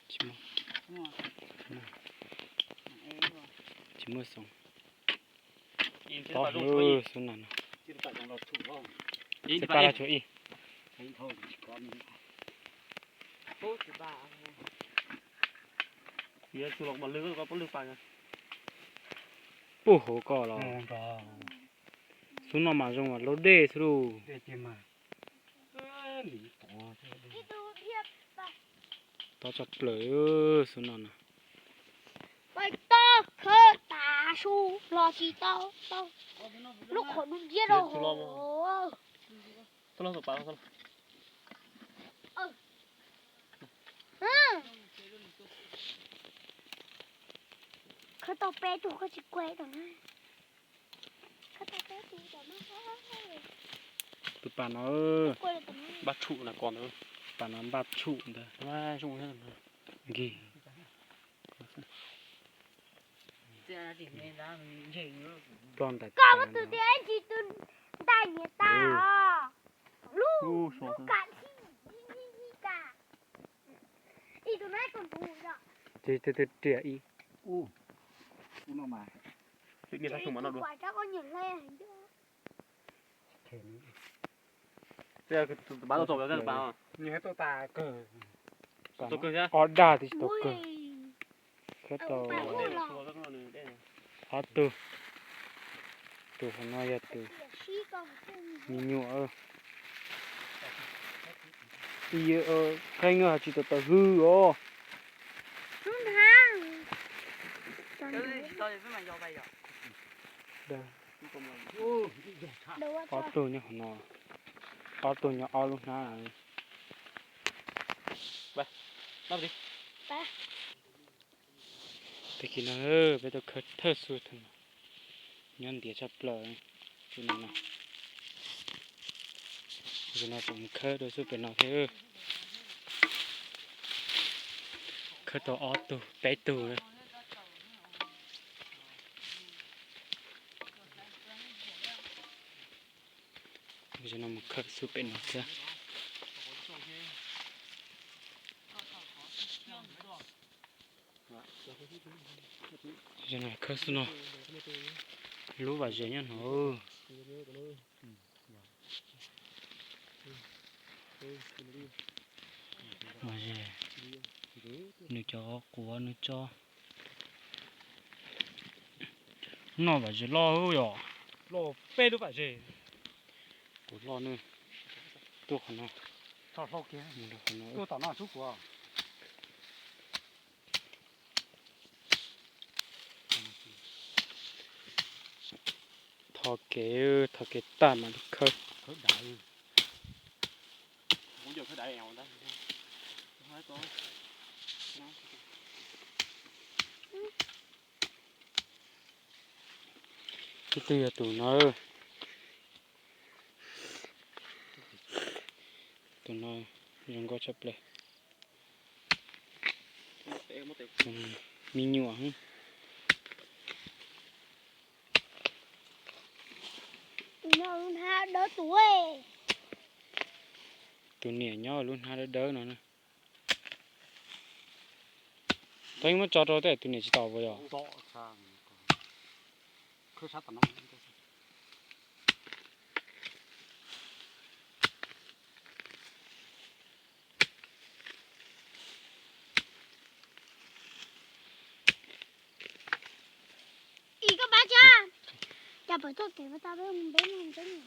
Tsis muaj, tsis muaj xoov. Tob xwb na no. Xib pab los tshuav ib. Puag hauv ko los. Xub no mas zoo as laub dej xwb lauj. Tob tshaj plaws xwb no na. Pais toj khawb tav su los tsis tau, tau lub qhov dub nciab rau hauv. Khawb tau peb tug koj tsis kuaj tom na. Khawb tau peb tug tom na. Tus pas no, npaj tshum na ko ntawd. Pas no npaj tshum ntawd. Nkig. Ploj ntais. Koj muab tus tias ib ntsis tus ntais niam tas os. Lub, lub kam, ib tus no ib tus ntug. Ces tus twg riam ib. Ob dag twb tsis tau kawg. Khawb tau ob tug. Tus hauv no yog tus me nyuam. Ib qeej no tsis tau tawm hwj os. Ob tug nyob hauv no, ob tug nyob ob lub hnab. Tag kis no peb tau khawb thawj xu tag no, nyob ntiav tshaj plaws. Tam no tseem mus khawb dua xub pem no thiab. Khawb tau ob tug peb tug. Tam no mus khawb xub pem no thiab. Tam no khawb xub no, lub vam zes nyob no. Vam zes, nws cov quav nws tso. Noj vam zes loj yom. Loj peb lub vam zes. Kuv loj ne, tuaj qhov no. Tuaj tom no xub kuv. Tho kev, tho kev tag mam li khawb. Ib tug yog tus no. Tus no zoo nkauj tshaj plaws. Me nyuam. Tus niam nyob lub hnab dawb dawb no. Tau muab tso rau tej tus niam tsis tau puas yog? Ib koj pab tsa, cas pawg txoj kev pab tau peb mus peb mus ntseeb.